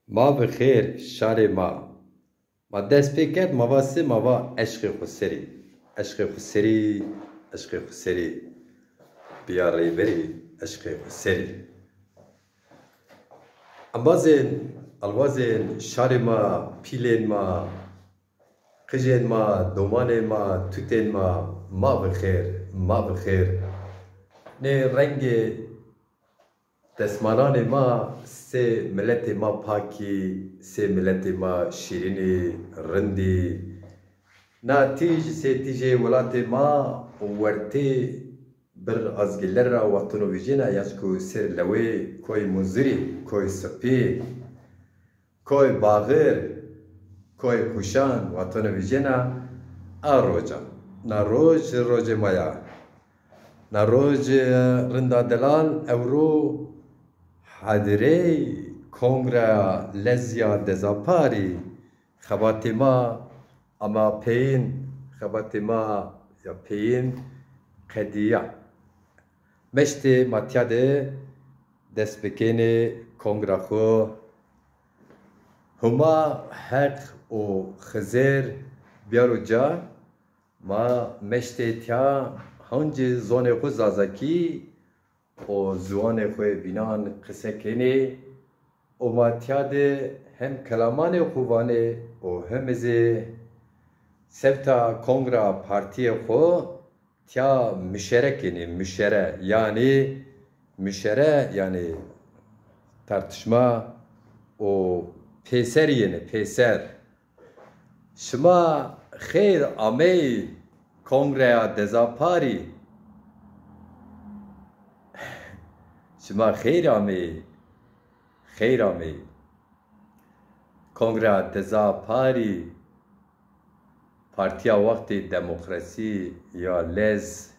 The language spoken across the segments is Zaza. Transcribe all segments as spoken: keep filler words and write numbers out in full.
Ma bi xêr, şarê ma. Ma dest pê kerd, ma va se, ma va eşqê xo serî. Eşqê xo serî, eşqê xo serî. Biya reyverî, eşqê xo serî. Embazên, alwazên, şarê ma, pîlên ma, qijên ma, domanê ma, tutên ma, ma bi xêr, ma bi xêr. Nê rengê desmalanê ma sê miletê ma pakî, sê miletê ma şîrînî, rindî. Na tîj sê tîjê welatê ma û wertê bir azgîler ra watino vîjêna, ya çku ser lewê koy Muzirî, koy Sipî, koy Baxir, koy Kuşan watino vîjêna a roca. Na roj rojê ma ya. Na roj rinda delal ewro hadirey Kongreya Lez ya Dezaparî. Xebatê ma ama peyîn, xebatê ma ya peyîn qedîya. Meştê ma tîya de dest bikênê kongra xo. Huma Heq û Xizêr biyaro ca, ma meştê tîya hancî zonê xo zazakî û ziwanê xo yê bînan qise kenê û ma tîya de hem kelamanê xo vanê û hem zî sewta kongra partîyê xo tîya muşere kenê, muşere, yanî muşere, yanî tartışma û pêser yenê, pêser. Şima xeyr ameyî Kongreya Dezaparî. Şima xeyr ameyî, xeyr ameyî. Kongreya Dezaparî, Partiya Wextê Demokrasî ya Lez.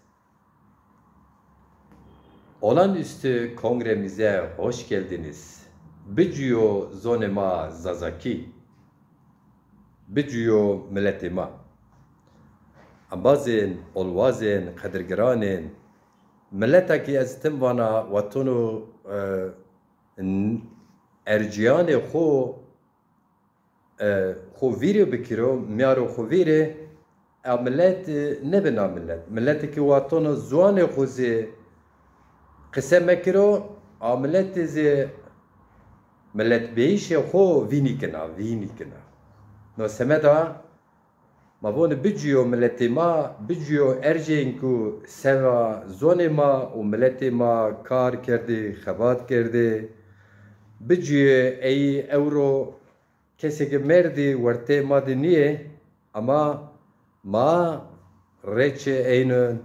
Olağanüstü kongremize hoş geldiniz. Bicûyo zonê ma Zazakî. Bicûyo miletê ma. Embazên, olwazên, qedirgiranên, mileta ki ez tim vana watono, e, n-, ercîyanê xo, e, xo vîrê bikiro, mîyaro xo vîrê, a milet, e, nêbena milet. Miletê ki watono ziwanê xo zî qise mekiro, a miletê zî miletbeyîşê xo vînî kena, vînî kena. No semeda ma vonê bicûyo miletê ma, bicûyo erjên ku seva zonê ma û miletê ma kar kerdê, xebat kerdê, bicûyê ey ewro kesê ke merdî wertê ma de nîyê, ama ma rê çê eynon,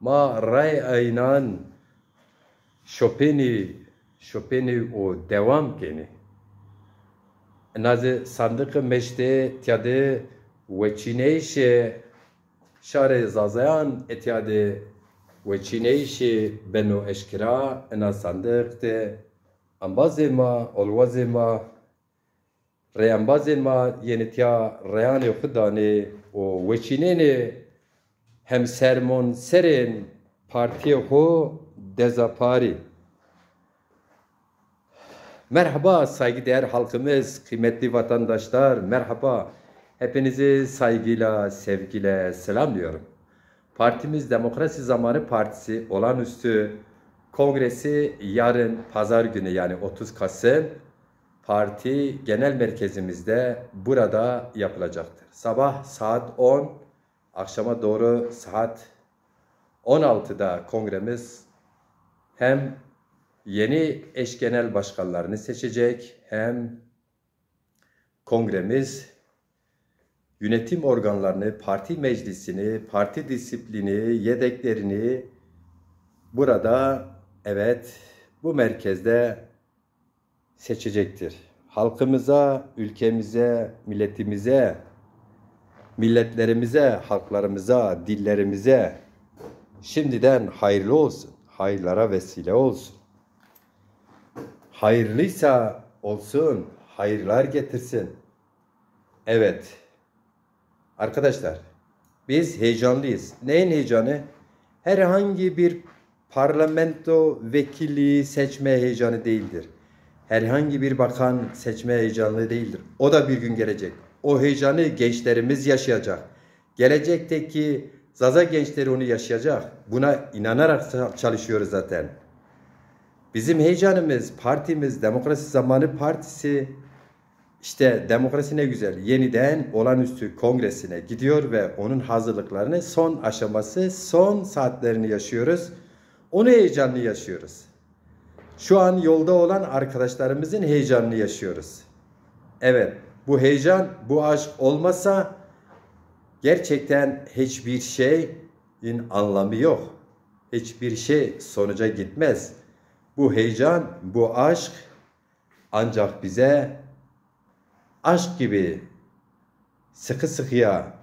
ma ray eynan, şopênî, şopênî û dewam kenî. Ina zî sandiqê meştê tîya de weçîneyişê şarê Zazayan, etîya de weçîneyişê beno eşkera. Ina sandiq de embazê ma, olwazê ma, reyembazên ma yenê tîya reyanê xwu danê û weçînênê hemsermonserên partiyê xwu Dezaparî. Merhaba saygıdeğer halkımız, kıymetli vatandaşlar, merhaba. Hepinizi saygıyla, sevgiyle selamlıyorum. Partimiz Demokrasi Zamanı Partisi Olağanüstü Kongresi yarın pazar günü, yani otuz Kasım, parti genel merkezimizde burada yapılacaktır. Sabah saat on, akşama doğru saat on altıda kongremiz hem yeni eş genel başkanlarını seçecek, hem kongremiz yönetim organlarını, parti meclisini, parti disiplini, yedeklerini burada, evet, bu merkezde seçecektir. Halkımıza, ülkemize, milletimize, milletlerimize, halklarımıza, dillerimize şimdiden hayırlı olsun, hayırlara vesile olsun. Hayırlıysa olsun, hayırlar getirsin. Evet. Arkadaşlar, biz heyecanlıyız. Neyin heyecanı? Herhangi bir parlamento vekilliği seçme heyecanı değildir. Herhangi bir bakan seçmeye heyecanlı değildir. O da bir gün gelecek. O heyecanı gençlerimiz yaşayacak. Gelecekteki Zaza gençleri onu yaşayacak. Buna inanarak ça- çalışıyoruz zaten. Bizim heyecanımız, partimiz, Demokrasi Zamanı Partisi, işte demokrasi ne güzel. Yeniden olağanüstü kongresine gidiyor ve onun hazırlıklarını, son aşaması, son saatlerini yaşıyoruz. Onu heyecanlı yaşıyoruz. Şu an yolda olan arkadaşlarımızın heyecanını yaşıyoruz. Evet, bu heyecan, bu aşk olmasa gerçekten hiçbir şeyin anlamı yok. Hiçbir şey sonuca gitmez. Bu heyecan, bu aşk ancak bize aşk gibi sıkı sıkıya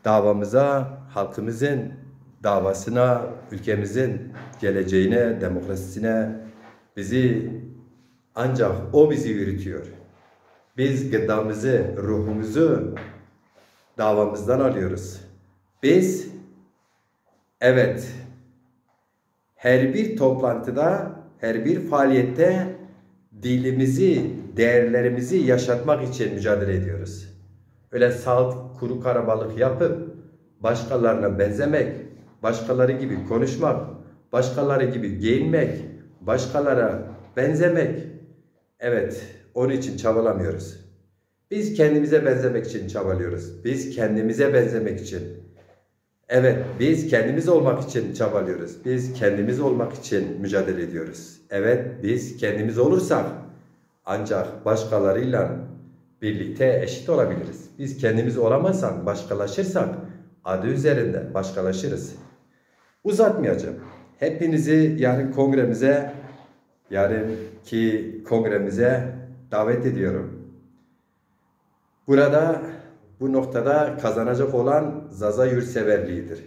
davamıza, halkımızın davasına, ülkemizin geleceğine, demokrasisine bizi, ancak o bizi yürütüyor. Biz gıdamızı, ruhumuzu davamızdan alıyoruz. Biz, evet, her bir toplantıda, her bir faaliyette dilimizi, değerlerimizi yaşatmak için mücadele ediyoruz. Öyle salt kuru karabalık yapıp başkalarına benzemek, başkaları gibi konuşmak, başkaları gibi giyinmek, başkalara benzemek. Evet, onun için çabalamıyoruz. Biz kendimize benzemek için çabalıyoruz. Biz kendimize benzemek için. Evet, biz kendimiz olmak için çabalıyoruz. Biz kendimiz olmak için mücadele ediyoruz. Evet, biz kendimiz olursak ancak başkalarıyla birlikte eşit olabiliriz. Biz kendimiz olamazsak, başkalaşırsak adı üzerinde başkalaşırız. Uzatmayacağım. Hepinizi yarın kongremize, yarınki kongremize davet ediyorum. Burada, bu noktada kazanacak olan Zaza yurtseverliğidir.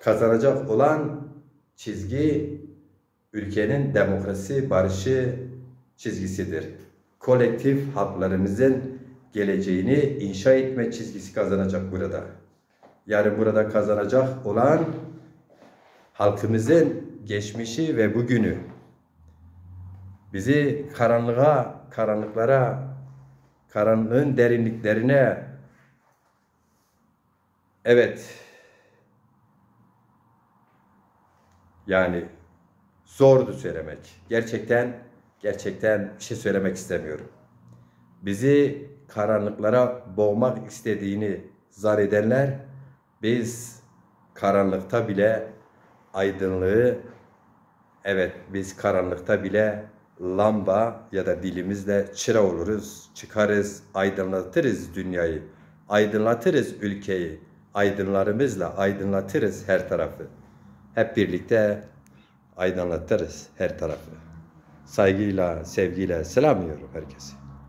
Kazanacak olan çizgi ülkenin demokrasi, barışı çizgisidir. Kolektif haklarımızın geleceğini inşa etme çizgisi kazanacak burada. Yani burada kazanacak olan halkımızın geçmişi ve bugünü. Bizi karanlığa, karanlıklara, karanlığın derinliklerine, evet, yani zordu söylemek. Gerçekten, gerçekten bir şey söylemek istemiyorum. Bizi karanlıklara boğmak istediğini zannedenler, biz karanlıkta bile aydınlığı, evet, biz karanlıkta bile lamba ya da dilimizle çıra oluruz, çıkarız, aydınlatırız dünyayı, aydınlatırız ülkeyi, aydınlarımızla aydınlatırız her tarafı. Hep birlikte aydınlatırız her tarafı. Saygıyla, sevgiyle selamlıyorum herkesi.